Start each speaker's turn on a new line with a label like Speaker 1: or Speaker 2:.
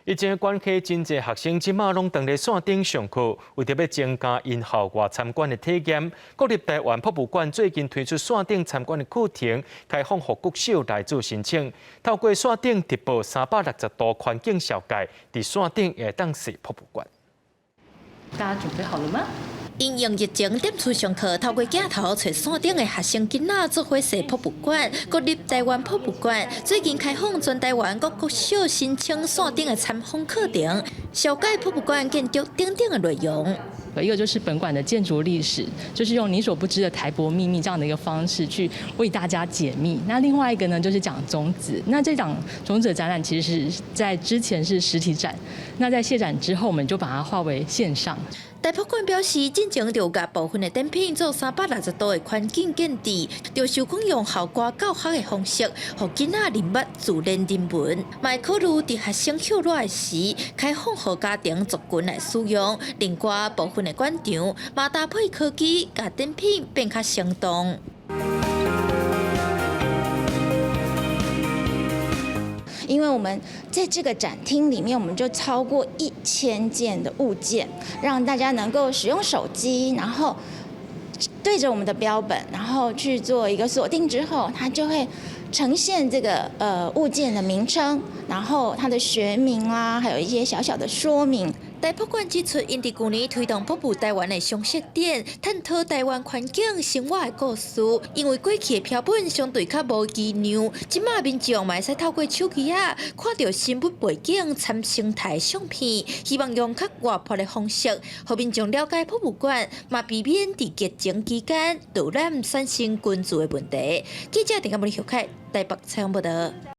Speaker 1: 疫情的關係，真濟學生這馬攏當咧線頂上課，為著欲增加𪜶校外參觀的體驗，國立臺灣博物館最近推出線頂參觀的課程，開放予國小來做申請。透過線頂直播360度環境紹介，佇線頂會當踅博物館。
Speaker 2: 大家準備好了嗎？
Speaker 3: 因應疫情踮厝上課，透過鏡頭揣線頂的學生囡仔做伙踅博物館。國立臺灣博物館最近開放全臺灣各國小申請線頂的參訪課程，紹介博物館建築等等的內容。
Speaker 2: 一個就是本館的建築歷史，就是用你所不知的台博秘密這樣的一個方式去為大家解密。那另外一個呢，就是講種子。那這場種子的展覽其實是在之前是實體展，那在卸展之後，我們就把它化為線上。
Speaker 3: 台博館表示，進前就共部分的展品做360度的環境建置，就是講用校外教學的方式，予囡仔認捌自然人文。嘛會考慮佇學生歇熱的時，開放予家庭族群來使用。另外部分的館場嘛搭配科技，共展品變較生動。
Speaker 4: 因為我們在這個展廳裡面，我們就超過1000件的物件，讓大家能夠使用手機，然後對着我們的標本，然後去做一個鎖定之後，它就會呈現這個物件的名稱，然後它的學名啦，還有一些小小的說明。
Speaker 3: 台博館指出，𪜶佇舊年推動北部臺灣的常設展，探討臺灣環境生活的故事。因為過去的標本相對較無機量，這馬民眾嘛會使透過手機仔看著生物背景參生態相片，希望用較活潑的方式，予民眾了解博物館，嘛避免佇疫情期間導覽產生群聚的問題。記者鄭嘉文、許凱台北採訪報道。